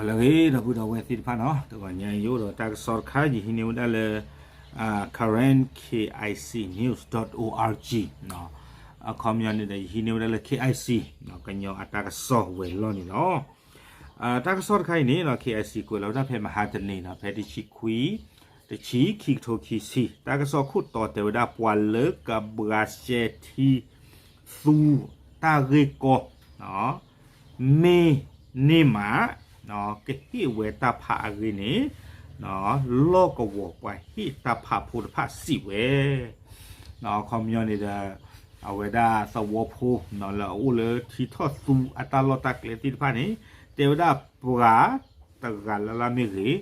လၢအဂ့ၤ ဒီပုၢ်ဒီဝဲၢ်သ့ၣ်တဖၣ်နီၤ, တဂီၤညါအံၤ ယအိၣ်ဒီးတၢ်ကစီၣ်တခါ ယဟံးန့ၢ်ဝဲဒၣ်လၢ current K I C news dot O R G အခီပညီန့ၣ်ဒီး ယဟံးန့ၢ်ဝဲဒၣ်လၢ K I C ကညီအတၢ်ကစီၣ်ဝဲၤလီၢ်န့ၣ်လီၤ. တၢ်ကစီၣ်တခါအံၤန့ၣ် K I C ကွဲးလီၤဝဲဒၣ်ဖဲမဟါတနံၤနီၤ, ဖဲတဆံခွံ တဆံ ခံကထိခံဆံ, တၢ်ကစီၣ်ခိၣ်တီတဲဝဲဒၣ် ပှၤလၢကဘှါစဲထံ သူတၢ်ဂ့ၢ်ကီ မ့ၢ်န့ၢ်မး ကဟ့ၣ်ဝဲတၢ်ဖးအဂ့ၢ်န့ၣ် လီၢ်ကဝီၤပှၤဟ့ၣ်တၢ်ဖးဖိတဖၣ်စံးဝဲ အခီပညီန့ၣ်ဒီး အဝဲဒၣ်သဝီဖိ လၢအအိၣ်လၢထံထီၣ်သူအတၢ်လီၢ်တၢ်ကျဲသ့ၣ်တဖၣ်န့ၣ် တဲဝဲဒၣ်ပှၤတဂၤလၢ်လၢ်မ့ၢ်ဂ့ၤ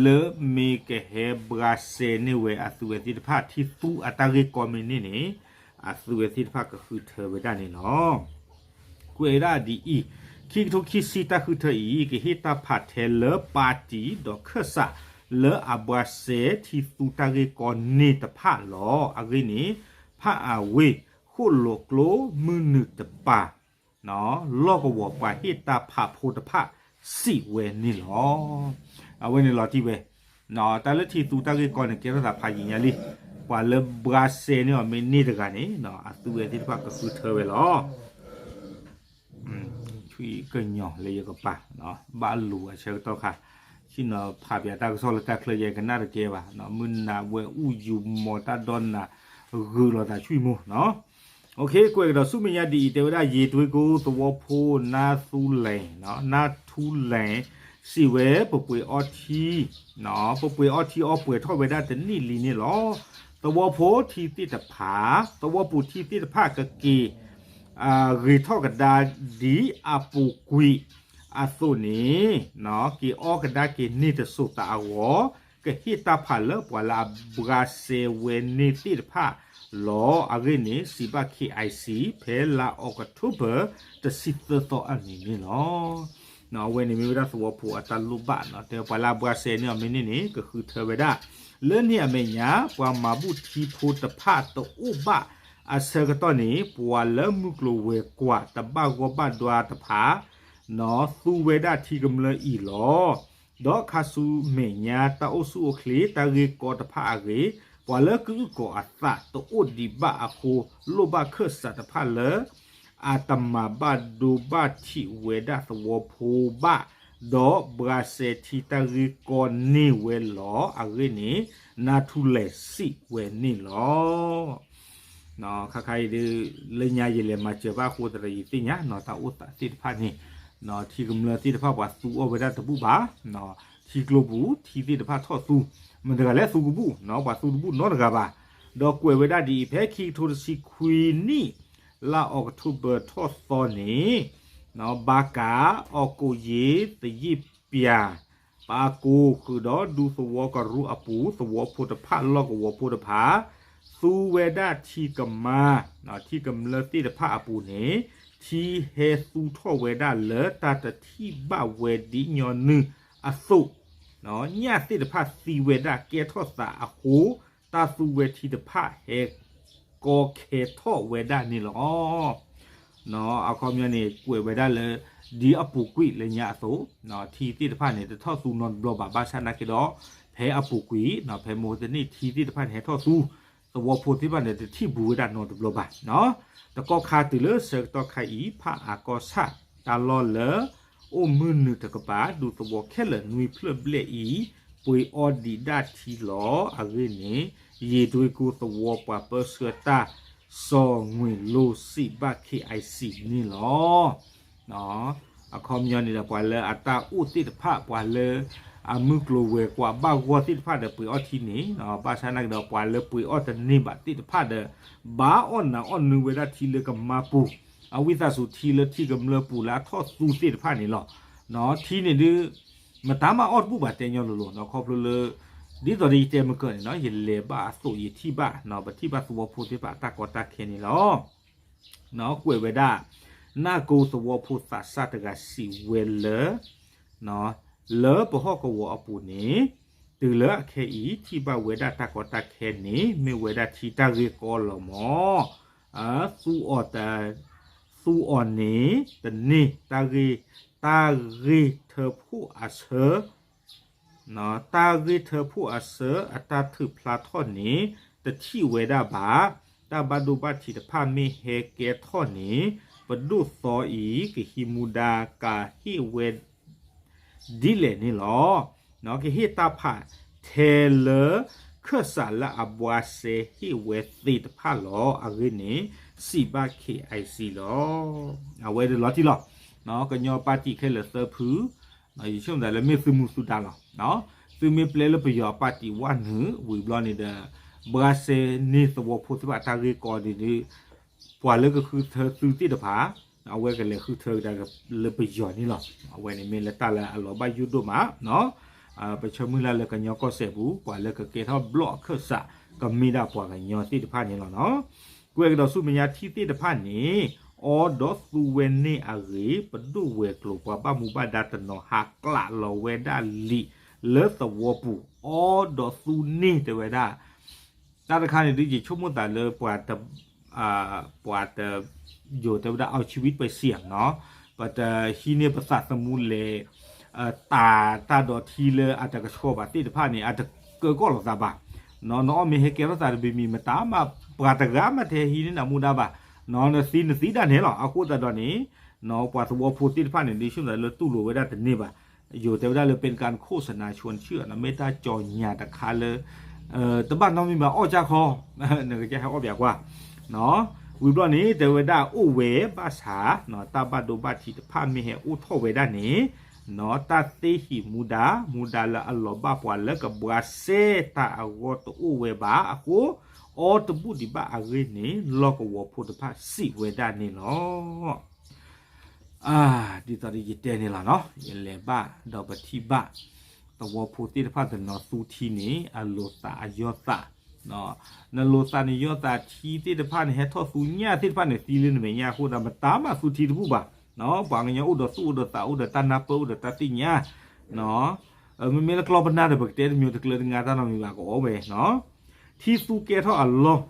လၢမ့ၢ်ကဟဲဘှါစဲန့ၢ်ဝဲအသုဝဲသ့ၣ်တဖၣ် ထံသူအတၢ်ဂ့ၢ်ကီမ့ၢ်န့ၢ်န့ၣ် အသုဝဲသ့ၣ်တဖၣ်ကဃုထၢဝဲဒၣ်န့ၣ်လီၤ. ကွဲးဒၣ်ဒ်အံၤ, ခံကထိခံဆံတၢ်ဃုထၢအံၤ ကဟ့ၣ်တၢ်ဖးထဲလၢပၣ်တံၣ်ဒီးခၢၣ်စး လၢအဘှါစဲထံသူတၢ်ဂ့ၢ်ကီန့ၢ်တဖၣ်လီၤ. အဂ့ၢ်န့ၣ် ဖးအဝ့ၢ် ဃိၣ်လိာ်ကျိမုၢ်နုာ်တပၤ လီၢ်ကဝီၤပှၤဟ့ၣ်တၢ်ဖးဖိတဖၣ်စံးဝဲန့ၣ်လီၤ. အဝဲန့ၣ်လီၤတံၢ်ဝဲ တၢ်လၢထံသူတၢ်ဂ့ၢ်ကီန့ၣ် ကဲထီၣ်သးဖးယံာ်ညါလံ, ပှၤလၢဘှါစဲန့ၢ်အီၤမ့ၢ်န့ၢ်တဂၤန့ၣ် အသုဝဲသ့ၣ်တဖၣ်ကဃုထၢဝဲလီၤ. ဆွံကညီၤလၢယကပၤ ဘၣ်လူၤအဆၢကတီၢ်ခါ, ဆ့ၣ်နီၤဖးပၠးတၢ်ကစီၣ်လၢတၢ်ချၢယဲကနၣ်တကဲဘၣ်, မုၢ်နၤဝဲအူယူၤမီၤတၢ်ဒီနၤ ဂုာ်လီၤသးဆွံမူနီၤ. ကွဲးကဒီးဆူမဲာ်ညါဒ်အံၤ တဲဝဲဒၣ် ယ့ၢ်တွ့ကိသဝီဖိ နါသူလဲၣ် နါထူလဲၣ် စံးဝဲ ပပှ့ၤအီထံ ပပှ့ၤအီထံအီပှဲၤထီၣ်ဝဲဒၣ်တနံၣ်လံန့ၣ်လီၤ. သဝီဖိထံသ့ၣ်တဖၣ် သဝီပူၤထံသ့ၣ်တဖၣ်ကက့ၤ ဂ့ၤထီၣ်ကဒါဒ်အပူၤကွံာ် အသိးန့ၣ် က့ၤအီကဒါက့ၤန့ၢ်တစိၤသးအဂီၢ် ကဟ့ၣ်တၢ်ဖးလၢပှၤလၢအဘှါစဲဝဲန့ၢ်သ့ၣ်တဖၣ်လီၤ. အဂ့ၢ်န့ၣ် စံးဘၣ် K I C ဖဲလါအီးကထိဘၢၣ် တဆံသၢသီအနံၤန့ၣ်လီၤ. အဝဲန့ၣ်မ့ၢ်ဝဲဒၣ်သဝီဖိအတၢ်လိၣ်ဘၣ်နီၤ, တဲပှၤလၢအဘှါစဲန့ၢ်အီၤမ့ၢ်န့ၢ်န့ၣ် ကဃုထၢဝဲဒၣ် လၢန့ၣ်အမဲာ်ညါ ပှၤမၤဘူၣ်ထံဖိတဖၣ်တအိၣ်ဘၣ်အဆၢကတီၢ်န့ၣ် ပှၤလၢမုၢ်ကျိၤဝဲၤကွာ်တဘၣ်ဂီၢ်ဘၣ်ဒွါတဖၣ် သူဝဲဒၣ်ထံကမျၢၢ်အံၤလီၤ. ဒီးခါဆူမဲာ်ညါတၢ်အိၣ်ဆူၣ်အိၣ်ချ့တၢ်ဂ့ၢ်ကီတဖၣ်အဂ့ၢ် ပှၤလၢကအုၣ်ကီၤအသးတအိၣ်ဒံးဘၣ်အဃိ လိၣ်ဘၣ်ခၢၣ်စးတဖၣ်လၢ အတမၤဘၣ်ဒိဘၣ်ထံးဝဲဒၣ်သဝီဖိဘၣ်, ဒီးဘှါစဲထံတၢ်ဂ့ၢ်ကီန့ၢ်ဝဲလီၤ. အဂ့ၢ်န့ၣ် နါထူလဲၣ်စံးဝဲန့ၣ်လီၤ. ခါခါအံၤဒ် လၢညါယလဲၤမၤစၢၤဘၣ်အဃိသတးဒီး ယသ့ၣ်ညါနီၤ တၢ်အိၣ်သးသ့ၣ်တဖၣ်န့ၣ် ထံကမျၢၢ်သ့ၣ်တဖၣ်ပှၤသူအီၤဝဲဒၣ်တဘူၣ်ဘၣ်, ထံကျိပူၤထံသ့ၣ်တဖၣ်ထီၣ်သူ မတၤတဂၤလဲၣ်သူကဘူၣ်နီၤ ပှၤသူတဘူၣ်နီတဂၤဘၣ်. ဒီးကွဲးဝဲဒၣ်ဒ်အံၤ ဖဲခံကထိတဆံခွံနံၣ် လါအီးကထိဘၢၣ်ထီၣ်သီန့ၣ် ဘါကး အီၣ်ကိးယ့ သယ့ၣ်ပၠး ပၣ်ကိးဃုာ်ဒီးဒူသဝီကရူၢ်အပူၤ သဝီဖိတဖၣ်လီၢ်ကဝီၤဖိတဖၣ် သူဝဲဒၣ်ထံကမါ ထံကမျၢၢ်သ့ၣ်တဖၣ်အပူၤန့ၣ် ထံဟဲသူထီၣ်ဝဲဒၣ်လၢတၢ်တထံၣ်ဘၣ်ဝဲဒ်ညီနုၢ်အသိး ညၣ်သ့ၣ်တဖၣ်သံဝဲဒၣ်ကဲထီၣ်သးအဃိ တၢ်သူဝဲထံတဖၣ်ဟဲကီခဲထီၣ်ဝဲဒၣ်န့ၣ်လီၤ. အခီပညီန့ၣ် ကွဲးဝဲဒၣ်လၢ ဒ်အပူၤကွံာ်လၢညါအသိး ထံသ့ၣ်တဖၣ်န့ၣ် တထီၣ်သူနီတဘျီဘၣ် ဘၣ်ဆၣ်နာ်က့ဒီး ဖဲအပူၤကွံာ် ဖဲမိၢ်တနံၣ် ထံသ့ၣ်တဖၣ်န့ၣ် ဟဲထီၣ်သူ သဝီဖိသ့ၣ်တဖၣ်န့ၣ် တထံၣ်ဘူးဝဲဒၣ်နီတဘျီဘၣ်. တကီၢ်ခါတုၤလၢဆၢကတီၢ်ခါအံၤ ဖးအၣ်ကီၢ်ဆၣ် တၢ်လီၢ်လၢ အိၣ်မုၢ်နုာ်တကပၤ ဒူသဝီခဲလၢာ်နွံဖျၢၣ်ဘျဲၣ်အံၤ ပှ့ၤအီဒံးဒၣ်ထံလီၤ. အဂ့ၢ်န့ၣ် ယ့ၢ်တွ့ကိသဝီပှၤပၢဆှၢတၢ် စီၤငွေလိ စံးဘၣ် K I C န့ၣ်လီၤ. အခီပညီန့ၣ်ဒီး ပှၤလၢအတၢ်အိၣ်သ့ၣ်တဖၣ် ပှၤလၢအမုၢ်ကျိၤဝဲၤကွာ်ဘၣ်ဂီၢ်သ့ၣ်တဖၣ်ဒီး ပှ့ၤအီထံန့ၣ် ဘၣ်ဆၣ်နာ်က့ဒီး ပှၤလၢပှ့ၤအီတန့ၢ်ဘၣ်သ့ၣ်တဖၣ်ဒီး ဘၣ်အီၣ်နးအီၣ်နုာ်ဝဲဒၣ်ထံလၢကမါပူၤ အဝံသးစူၤထံလၢထံကမျၢၢ်ပူၤလၢအထီၣ်သူသ့ၣ်တဖၣ်န့ၣ်လီၤ. ထံန့ၣ်ဒုး မတၤမၤအီၣ်တဘူၣ်ဘၣ်တဲညီလိၤလိၤနီၤ ခီဖျိလၢ ဒ်သိးဒီးယတဲမုၢ်ကၢၢ်န့ၣ်နီၤ ယလဲၤဘၣ်အသိးယထံၣ်ဘၣ်နီၤ ပထံၣ်ဘၣ်သဝီဖိသ့ၣ်တဖၣ်အတၢ်ကီတၢ်ခဲန့ၣ်လီၤ. ကွဲးဝဲဒၣ် နၢ်ကိသဝီဖိသးစၢ်တဂၤစံးဝဲလၢ လၢပဟီၣ်ကဝီၤအပူၤန့ၣ် တုၤလၢအခဲအံၤ ထံၣ်ဘၣ်ဝဲဒၣ်တၢ်ကီတၢ်ခဲန့ၣ် မ့ၢ်ဝဲဒၣ်ထံတၢ်ဂ့ၢ်ကီလီၤမၢ်. သူအီၤတၢ် သူအီၤန့ၣ်တန့ၢ် တၢ်ဂ့ၢ်ထၢဖှိၣ်အဆၢ တၢ်ဂ့ၢ်ထၢဖှိၣ်အဆၢအတၢ်ထုးဖျါထီၣ်န့ၣ် တထံၣ်ဝဲဒၣ်ဘၣ်. တၢ်ဘၣ်ဒိဘၣ်ထံးတဖၣ်မ့ၢ်ဟဲကဲထီၣ်န့ၣ် ပဒိၣ်သီအံၤကဟံးမူဒါကဟ့ၣ်ဝဲ ဒ်လဲၣ်န့ၣ်လီၤ. ကဟ့ၣ်တၢ်ဖးထဲလၢ ခၢၣ်စးလၢအဘှါစဲဟ့ၣ်ဝဲသ့ၣ်တဖၣ်လီၤ. အဂ့ၢ်န့ၣ် စံးဘၣ် K I C လီၤ. အဝဲဒၣ်လီၤတံၢ်လီၤ. ကညီပၣ်တံၣ်ခဲလၢာ်သၢဖု ယဆိကမိၣ်သးလၢမ့ၢ်သုမူသုဒါလီၤ. သုမ့ၢ်ပျဲလၢပယီၤအပၣ်တံၣ်ဝဲနုာ် ဝံၤဘျီန့ၣ်ဒီး ဘှါစဲန့ၢ်သဝီဖိသ့ၣ်တဖၣ်အတၢ်ဂ့ၢ်ကီဒ်န့ၣ် ပှၤလၢကဃုထၢသုသ့ၣ်တဖၣ် အဝဲကလဲၤဃုထၢကဒါလၢပယီၤန့ၣ်လီၤ. အဝဲန့ၣ်မ့ၢ်လၢတၢ်လၢအလီၤဘၣ်ယိၣ်ဒိၣ်မး ပဆၢမုၢ်လၢ်လၢကညီကီၢ်စဲၣ်ပူၤ ပှၤလၢကကဲထီၣ်ဘျီၣ်အခၢၣ်စး ကမ့ၢ်ဒၣ်ပှၤကညီသ့ၣ်တဖၣ်န့ၣ်လီၤ. ကွဲးကဒီးဆူမဲာ်ညါ ထံသ့ၣ်တဖၣ်န့ၣ် အီဒီးသူဝဲန့ၢ်အဂ့ၢ် ပဒိၣ်ဝဲၤကျိၤပှၤဘၣ်မူဘၣ်ဒါတနီၤ ဟးကျးလီၤဝဲဒၣ်လံာ်လၢသဝီပူၤ အီဒီးသူန့ၢ်တဲဝဲဒၣ် တၢ်တခါန့ၣ်ဒ်ယဆိကမိၣ်သးလၢ ပှၤတ ယိၤတဲဝဲဒၣ် เอาชีวิตไปเสี่ยง နီၤ, ပတဟံးန့ၢ်ပသးသမူလဲၤ တၢ်တၢ်ဒီးထံလၢအတကဆှီဘၣ်သ့ၣ်တဖၣ်န့ၣ် အတကၢကီၣ်လိာ်သးဘၣ်. နအီၣ်မ့ၢ်ဟဲကဲထီၣ်သးတဘ့ၣ်မံၤမတၤမး ပှၤတဂၤမးတဟဲဟံးန့ၢ်နမူဒါဘၣ်. နသံနသံဒၣ်န့ၣ်လီၤ. အဃိသတးဒီးန့ၣ် ပှၤသဝီဖိသ့ၣ်တဖၣ်န့ၣ် ဒ်ဆိကမိၣ်သးလၢတူၢ်လိာ်ဝဲဒၣ်တန့ၢ်ဘၣ်. ယိၤတဲဝဲဒၣ်လၢ เป็นการโฆษณาชวนเชื่อ နီၤ, မ့ၢ်တၢ်ကၠီၤညါတခါလၢ တဘၣ်နီတမံၤဘၣ် အီၣ်ကၢ်ခီ နကစၢ်ဟဲအီၣ်ပၠးကွၢ် ဝံၤဘျီန့ၣ် တဲဝဲဒၣ်အိၣ်ဝဲဘၣ်ဆၣ် တၢ်ဘၣ်ဒိဘၣ်ထံးတဖၣ်မ့ၢ်ဟဲအိၣ်ထီၣ်ဝဲဒၣ်န့ၣ် တၢ်သ့ဟံးမူဒါ မူဒါလၢအလီၤဘၣ်ပှၤလၢကဘှါစဲတၢ်အဂီၢ်တအိၣ်ဝဲဘၣ်အဃိ အီတဘူၣ်ဒံးဘၣ်အဂ့ၢ်န့ၣ် လီၢ်ကဝီၤဖိတဖၣ်စံးဝဲဒၣ်န့ၣ်လီၤ. ဒ်သိးဒီးယတဲန့ၣ်လီၤနီၤ, ယလဲၤဘၣ်ဒီးပထံၣ်ဘၣ် သဝီဖိသ့ၣ်တဖၣ်တနီၤသူထံန့ၣ် အလိာ်သးအယီၢ်သး, နလိာ်သးနယီၢ်သးထံသ့ၣ်တဖၣ်န့ၣ် ဟဲထီၣ်သူညၣ်သ့ၣ်တဖၣ်န့ၣ် သံလၢနမဲာ်ညါအဃိဒီး မတၤမးသူထံတဘူၣ်ဘၣ်. ပှၤကညီအိၣ်ဒီးသူၣ်အိၣ်ဒီးသးအိၣ်ဒီးတၢ်နၢ်ပၢၢ်အိၣ်ဒီးတၢ်သ့ၣ်ညါ မ့မ့ၢ်လၢကျီၢ်ပနၢ်ဒီး ပကတဲတမံၤတကျၢၤတငါတၢ်နီတမံၤဘၣ် ကအိၣ်ဝဲနီၤ. ထံသူကဲထီၣ်အလီၢ်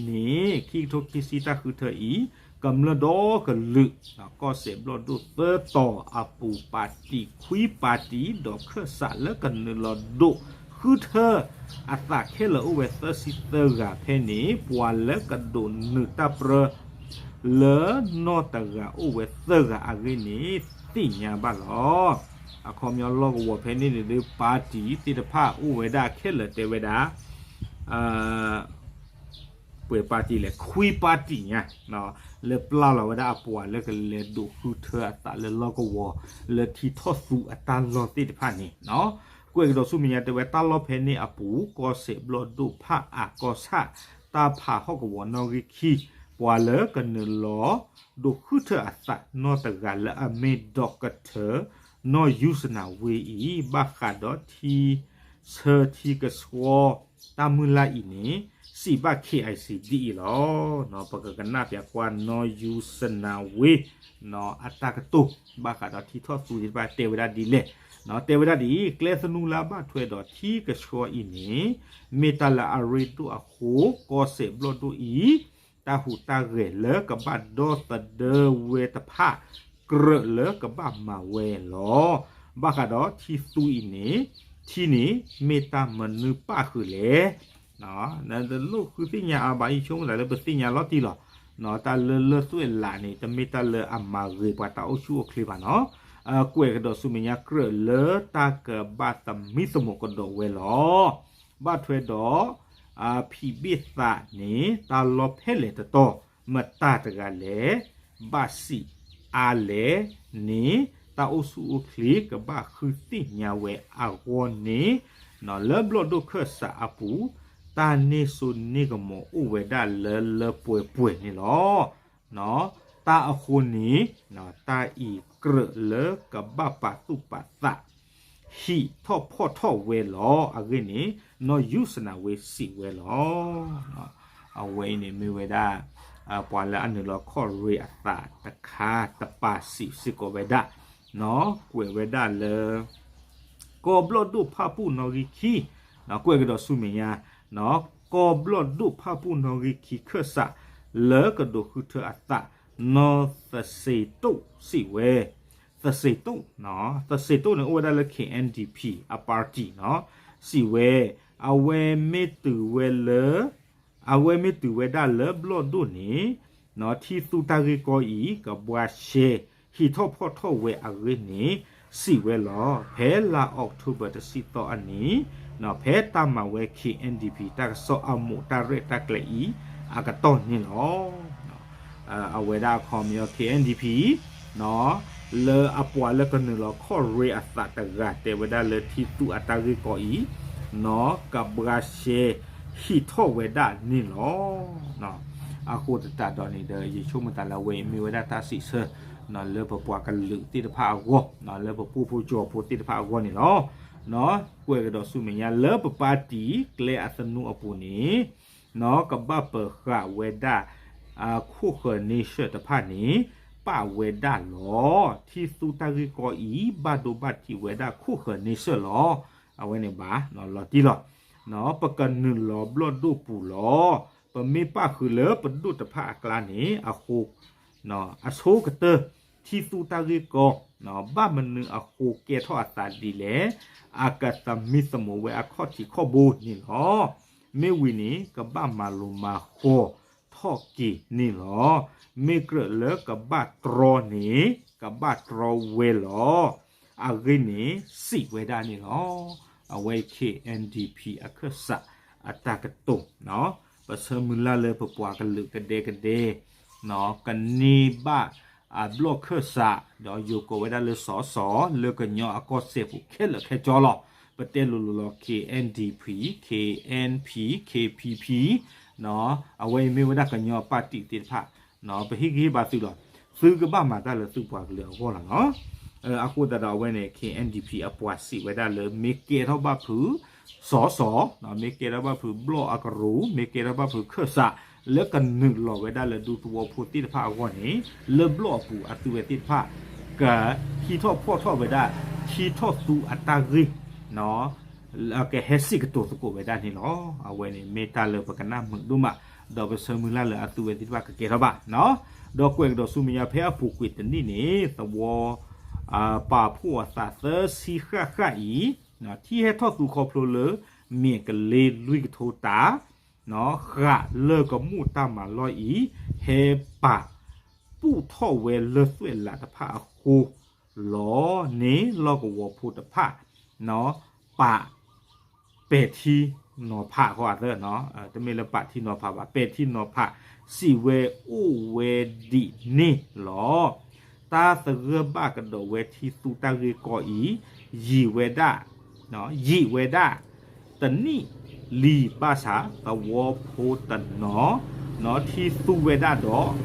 န့ၣ် ခံကထိခံဆံတၢ်ဃုထၢအံၤ ကမျၢၢ်ဒီကလုာ် ကီၢ်စဲၣ်ဘျီၣ်ဒိၣ်သၢတီၤအပူၤ ပၣ်တံၣ်ခွံပၣ်တံၣ် ဒီးခၢၣ်စးလၢကနုာ်လီၤဒိးဃုထၢအသးခဲလၢာ်အိၣ်ဝဲသၢဆံသၢဂၤဖဲန့ၣ် ပှၤလၢကဒိးနုာ်တၢ်ပြၢ လၢနီၢ်တဂၤအိၣ်ဝဲသၢဂၤအဂ့ၢ်န့ၣ် သ့ၣ်ညါဘၣ်လီၤ. အခီပညီလီၢ်ကဝီၤဖဲန့ၣ်န့ၣ်ဒီး ပၣ်တံၣ်သ့ၣ်တဖၣ်အိၣ်ဝဲဒၣ်ခဲလၢာ်တဲဝဲဒၣ် ပှဲၤပၣ်တံၣ်လဲၣ် ခွံပၣ်တံၣ်ညါ လၢပျၢ်လီၤဝဲဒၣ်အပှၤလၢကလဲၤဒိးဃုထၢအသးလၢလီၢ်ကဝီၤ လၢထံထီၣ်သူအတၢ်လီၢ်သ့ၣ်တဖၣ်န့ၣ် ကွဲးကဒီးဆူမဲာ်ညါတဲဝဲတၢ်လီၢ်ဖဲန့ၣ်အပူၤ ကီၢ်စဲၣ်ဘျီၣ်ဒိၣ်ဖၣ်အၣ်ကီၢ်ဆၣ် တၢ်ဖးဟီၣ်ကဝီၤနီၣ်ဂံၢ်ခံ ပှၤလၢကနုာ်လီၤ ဒိးဃုထၢအသးနီၢ်တဂၤလၢအမ့ၢ် ဒီကထၢ နီၢ်ယူစနၣ်ဝ့အံၤ ဘၣ်ဃးဒီးထံဆၢထံကဆှီ တၢ်မုၢ်လၢ်အံၤန့ၣ် စံးဘၣ် K I C ဒ်အံၤလီၤ. ပကကနၣ်ပၠးကွၢ် နီၢ်ယူစနၣ်ဝ့ အတၢ်ကတိၤ ဘၣ်ဃးဒီးထံထီၣ်သူသ့ၣ်တဖၣ်တဲဝဲဒၣ်ဒ်လဲၣ်. တဲဝဲဒၣ်ဒ်အံၤ ကျဲသနူလၢအဘၣ်ထွဲဒီးထံကဆှီအံၤန့ၣ် မ့ၢ်တၢ်လၢအရ့ဒိၣ်အဃိ ကီၢ်စဲၣ်ဘျီၣ်ဒိၣ်အံၤ တၢ်ဟူးတၢ်ဂဲၤလၢကဘၣ်ဒီသဒၢဝဲတဖၣ် ကြၢးလၢကဘၣ်မၤဝဲလီၤ. ဘၣ်ဃးဒီးထံသူအံၤန့ၣ် ထံန့ၣ်မ့ၢ်တၢ်မနုၤပၣ်ဃုာ်လဲၣ်. နတလိၣ်ဃုသ့ၣ်ညါအါဘၣ် ယဆိကမိၣ်သးလၢပသ့ၣ်ညါလီၤတံၢ်လီၤ. တၢ်လၢလၢၢ်သွဲၣ်လးန့ၣ် တမ့ၢ်တၢ်လၢအမၤဂ့ၤပှၤတၢ်အိၣ်ဆူၣ်အိၣ်ချ့ဘၣ်နီၤ. ကွဲးကဒီးဆူမဲာ်ညါ ကြၢးလၢတၢ်ကဘၣ်သမံသမိးကဒီးဝဲလီၤ. ဘၣ်ထွဲဒီး ဖံးဘ့ၣ်သးန့ၣ် တၢ်လီၢ်ဖဲလဲၣ်တတီၤ မတၤတဂၤလဲၣ် ဘၣ်စံးအါလဲၣ်န့ၣ် တၢ်အိၣ်ဆူၣ်အိၣ်ချ့ကဘၣ်ဃုသ့ၣ်ညါဝဲအဂီၢ်န့ၣ် လၢဘျီၣ်ဒိၣ်ခၢၣ်စးအပူၤ တၢ်န့ၢ်စိန့ၢ်ကမီၤအိၣ်ဝဲဒၣ်လၢလၢပှဲၤပှဲၤန့ၣ်လီၤ. တၢ်အဃိန့ၣ် တၢ်အံၤကြၢးလၢကဘၣ်ပာ်သူၣ်ပာ်သး ဟံးထီၣ်ဖီၣ်ထီၣ်ဝဲလီၤ. အဂ့ၢ်န့ၣ် နီၢ်ယူစနၣ်ဝ့စံးဝဲလီၤ. အဝဲအံၤန့ၣ်မ့ၢ်ဝဲဒၣ် ပှၤလၢအနုာ်လီၤခီၣ်ရ့အသးတခါတပၤစံးစ့ၢ်ကီးဝဲဒၣ် ကွဲးဝဲဒၣ်လၢ ကီၢ်ဘျီၣ်ဒိၣ်ဖၣ်ပူၣ်နီၣ်ဂံၢ်ခံ ကွဲးကဒီးဆူမဲာ်ညါ ကီၢ်ဘျီၣ်ဒိၣ်ဖၣ်ပူၣ်နီၣ်ဂံၢ်ခံခၢၣ်စး လၢကဒိးဃုထၢအသး နီၢ်သစ့တိၣ်စံးဝဲ, သစ့တိၣ်, သစ့တိၣ်န့ၣ်အိၣ်ဝဲဒၣ်လၢ K N D P အ party နီၢ်, စံးဝဲ, အဝဲမ့ၢ်တုၤဝဲလၢ အဝဲမ့ၢ်တုၤဝဲဒၣ်လၢဘျီၣ်ဒိၣ်န့ၣ် ထံသူတၢ်ဂ့ၢ်ကီအံၤ ကဘှါရှဲ ဟံးထီၣ်ဖီၣ်ထီၣ်ဝဲအဂ့ၢ်န့ၣ် စံးဝဲလီၤ. ဖဲလါအီးကထိဘၢၣ်တဆံသီအနံၤ ဖဲတၢ်မၤဝဲ K N D P တၢ်ကစီၣ်အမူးတၢ်ရဲၣ်တၢ်ကျဲၤအံၤ အကတီၢ်န့ၣ်လီၤ. အဝဲဒၣ်အခီပညီ K N D P လၢအပှၤလၢကနုာ်လီၤခီၣ်ရ့အသးတဂၤ တဲဝဲဒၣ်လၢထံသူအတၢ်ဂ့ၢ်ကီအံၤ ကဘှါရှဲဟံးထီၣ်ဝဲဒၣ်န့ၣ်လီၤ. အဃိသတးဒီးန့ၣ်ဒီး ယဆိကမိၣ်သးလၢအဝဲအံၤမ့ၢ်ဝဲဒၣ်တၢ်စံးဆၢ လၢပပှၤကလုာ်သ့ၣ်တဖၣ်အဂီၢ်, လၢပပှိၢ်ဖိကၠီၤဖိသ့ၣ်တဖၣ်အဂီၢ်န့ၣ်လီၤ. ကွဲးကဒီးဆူမဲာ်ညါ လၢပ party ကျဲအသနူအပူၤန့ၣ် ကဘၣ်ပၢၤဃာ်ဝဲဒၣ် ခိၣ်ဃၢၤန့ဆၢၣ်တဖၣ်န့ၣ် ပာ်ဝဲဒၣ်လီၤ. ထံသူတၢ်ဂ့ၢ်ကီအံၤ ဘၣ်ဒိဘၣ်ထံးဝဲဒၣ်ခိၣ်ဃၢၤန့ဆၢၣ်လီၤ. အဝဲန့ၣ်ဘၣ် လီၤတံၢ်လီၤ. ပကနုာ်လီၤဘျီၣ်ဒိၣ်ပူၤလီၤ. ပမ့ၢ်ပၣ်ဃုာ်လၢပဒိၣ်တဖၣ်အကျါန့ၣ် အဃိ အဆိကတၢၢ် ထံသူတၢ်ဂ့ၢ်ကီ ဘၣ်မနုၤအဃိကဲထီၣ်အသးဒ်လဲၣ်, အကသမံသမိးဝဲအခီၣ်ထံးခီၣ်ဘိန့ၣ်လီၤ. မ့ၢ်ဝံၤန့ၣ် ကဘၣ်မၤလိမၤဃီၤထီၣ်က့ၤန့ၣ်လီၤ. မ့ၢ်ကြၢးလၢကဘၣ်တြီန့ၣ် ကဘၣ်တြီဝဲလီၤ. အဂ့ၢ်န့ၣ် စံးဝဲဒၣ်န့ၣ်လီၤ. အဝဲ K N D P အခၢၣ်စးအတၢ်ကတိၤ ပဆၢမုၢ်လၢ်လၢပပှၤကလုာ်ကဒဲကဒဲ ကန့ၢ်ဘၣ်အဘျီၣ်ခၢၣ်စး ဒီးယိၤကိးဝဲဒၣ်လၢစီၤစီၤ လၢကညီအကီၢ်စဲၣ်ပူၤခဲလၢာ်ခဲဆ့လီၤ. ပတဲလိၤလိၤလီၤ K N D P, K N P, K P P အဝဲအံၤမ့ၢ်ဝဲဒၣ်ကညီအ party သ့ၣ်တဖၣ် ပဟ့ၣ်ဂံၢ်ဟ့ၣ်ဘါသုလီၤ. သုကဘၣ်မၤတၢ်လၢသုပှၤကလုာ်အဂီၢ်လီၤနီၤ. အဃိသတးဒီးအဝဲန့ၣ် K N D P အပှၤစံးဝဲဒၣ်လၢ မ့ၢ်ကဲထီၣ်ဘၣ်ဖုးစီၤစီၤ, မ့ၢ်ကဲထီၣ်ဘၣ်ဖုးဘျီၣ်အကရူၢ်, မ့ၢ်ကဲထီၣ်ဘၣ်ဖုးခၢၣ်စး လၢကနုာ်လီၤဝဲဒၣ်လၢဒူသဝီဖိသ့ၣ်တဖၣ်အဂီၢ်န့ၣ် လၢဘျီၣ်အပူၤအသုဝဲသ့ၣ်တဖၣ် ကဟံးထီၣ်ဖီၣ်ထီၣ်ဝဲဒၣ် ထံထီၣ်သူအတၢ်ဂ့ၢ် ကဟဲစံးကတိၤသကိးဝဲဒၣ်န့ၣ်လီၤ. အဝဲန့ၣ်မ့ၢ်တၢ်လၢပကနၣ်မုာ်ဒိၣ်မး, ဒီးပဆၢမုၢ်လၢ်လၢအသုဝဲသ့ၣ်တဖၣ်ကကဲထီၣ်ဘၣ်နီၤ. ဒီးကွဲးကဒီးဆူမဲာ်ညါဖဲအပူၤကွံာ်တနံၣ်န့ၣ် သဝီ ပာ်ဖှိၣ်အသးသၢဆံဃၣ်ဃၣ်အံၤ ထံဟဲထီၣ်သူခီဖျိလၢ မ့ၢ်ကလ့လွံၢ်ကထိတၢ် ဃာ်လၢကမိၣ်တၢ်မၤလီၢ်အံၤ ဟဲပာ် ပူၣ်ထီၣ်ဝဲလၢသွဲၣ်လးတဖၣ်အဃိ လီၤန့ၣ်လီၢ်ကဝီၤဖိတဖၣ် ပာ် ပဲာ်ထံနီၤဖးဃီအသၢ, တမ့ၢ်လၢပာ်ထံနီၤဖးဘၣ်, ပဲာ်ထံနီၤဖး စံးဝဲအိၣ်ဝဲဒ်န့ၣ်လီၤ. တၢ်သဂၢၢ်ဘၣ်ကဒီးဝဲထံသူတၢ်ဂ့ၢ်ကီအံၤ ယံာ်ဝဲဒၣ် ယံာ်ဝဲဒၣ် တနံၣ်လံဘၣ်ဆၣ် သဝီဖိတနီၤ ထံသူဝဲဒၣ်ဒီး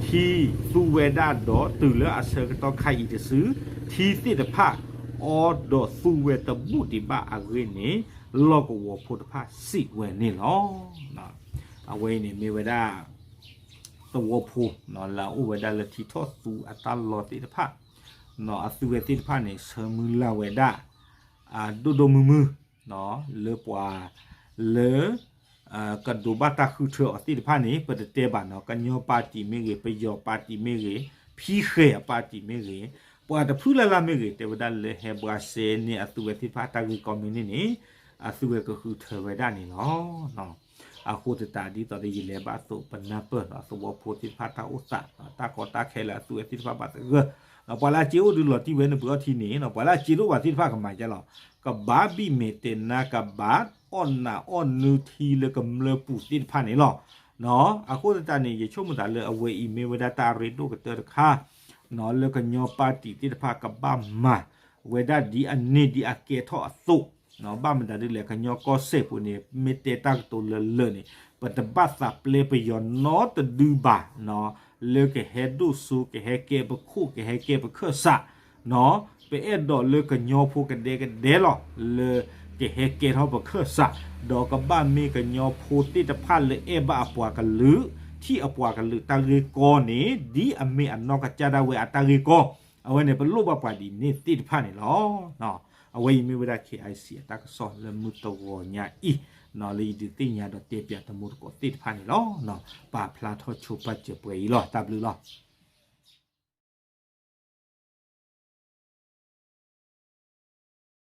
ထံသူဝဲဒၣ်ဒီးတုၤလၢအဆၢကတီၢ်ခါအံၤတစု ထံသ့ၣ်တဖၣ် အီဒီးသူဝဲတဘူၣ်ဒံးဘၣ်အဂ့ၢ်န့ၣ် လီၢ်ကဝီၤဖိတဖၣ်စံးဝဲန့ၣ်လီၤ. အဝဲအံၤန့ၣ်မ့ၢ်ဝဲဒၣ် သဝီဖိ လၢအအိၣ်ဝဲဒၣ်လၢထံထီၣ်သူအတၢ်လီၢ်သ့ၣ်တဖၣ် အသုဝဲသ့ၣ်တဖၣ်န့ၣ် ဆၢမုၢ်လၢ်ဝဲဒၣ် ဒိၣ်ဒိၣ်မုၢ်မုၢ် လၢပှၤ လၢ ကဒိးဘၣ်တၢ်ဃုထၢအီၤသ့ၣ်တဖၣ်န့ၣ် ပတတဲဘၣ်နီၤ, ကညီပါတီမ့ၢ်ဂ့ၤ, ပယီၤပါတီမ့ၢ်ဂ့ၤ, ဖံဃဲၤအပါတီမ့ၢ်ဂ့ၤ, ပှၤတဖုလၢ်လၢ်မ့ၢ်ဂ့ၤ တဲဝဲဒၣ်လၢဟဲဘှါရှဲန့ၢ်အသုဝဲသ့ၣ်တဖၣ်တၢ်ဂ့ၢ်ကီမ့ၢ်န့ၢ်န့ၣ် အသုဝဲကဃုထၢဝဲဒၣ်န့ၣ်လီၤ. အဃိသတးဒ်သိးဒီးယလဲၤဘၣ်အသိး ပနၢ်ပၢၢ်ဒီး သဝီဖိသ့ၣ်တဖၣ်တၢ်အိၣ်သး တၢ်ကီတၢ်ခဲလၢအသုဝဲသ့ၣ်တဖၣ်ဘၣ်သဂၢၢ်, ပှၤလၢအစ့အိၣ်ဒုးလီၤတံၢ်ဝဲန့ၣ် ပှၤအီထံန့ၣ် ပှၤလၢအစ့တအိၣ်ဘၣ်သ့ၣ်တဖၣ်ကမၤယဲလီၤ. ကဘၣ်ဘံၣ်မဲာ်တဲာ်နါ ကဘၣ်အီၣ်နးအီၣ်နုထံလၢကမျၢၢ်ပူၤသ့ၣ်တဖၣ်န့ၣ်လီၤ. အဃိသတးန့ၣ် ယဆိကမိၣ်သးလၢအဝဲအံၤမ့ၢ်ဝဲဒၣ်တၢ်ရ့ဒိၣ်ကတၢၢ်တခါ လၢကညီပါတီသ့ၣ်တဖၣ်ကဘၣ်မၤဝဲဒၣ်ဒ်အန့ၢ်ဒ်အကဲထီၣ်အသိး ဘၣ်မတၤဒ်လဲၣ် ကညီကီၢ်စဲၣ်ပူၤန့ၣ် မ့ၢ်တဲတၢ်ကတိၤလၢလၢာ်န့ၣ် ပတဘၣ်သးပျဲပယီၤနီတဒုဘၣ်, လၢကဟဲဒိၣ်စိ ကဟဲကဲပခိၣ် ကဟဲကဲပခၢၣ်စး ပအဲၣ်ဒိးလၢကညီဖိကဒဲကဒဲလီၤ လၢကဟဲကဲထီၣ်ပခၢၣ်စး, ဒီးကဘၣ်မ့ၢ်ကညီဖိသ့ၣ်တဖၣ်လၢအဲၣ်ဘၣ်အပှၤကလုာ် ထံၣ်အပှၤကလုာ်တၢ်ဂ့ၢ်ကီန့ၣ် ဒ်အမ့ၢ်အနီၢ်ကစၢ်ဒၣ်ဝဲအတၢ်ဂ့ၢ်ကီ, အဝဲန့ၣ် ပလိၣ်ဘၣ်ပှၤဒ်န့ၣ်သ့ၣ်တဖၣ်န့ၣ်လီၤ. အဝဲအံၤမ့ၢ်ဝဲဒၣ် K I C အတၢ်ကစီၣ်လၢမုၢ်တဂီၤညါအံၤ, လၢယဒုးသ့ၣ်ညါဒီးတဲပၠးတံၤသကိးသ့ၣ်တဖၣ်န့ၣ်လီၤ. ပာ်ဖျါထီၣ်ဆိပာ်စၢၤပှဲၤအံၤလီၤ. တၢ်ဘျုးလီၤ.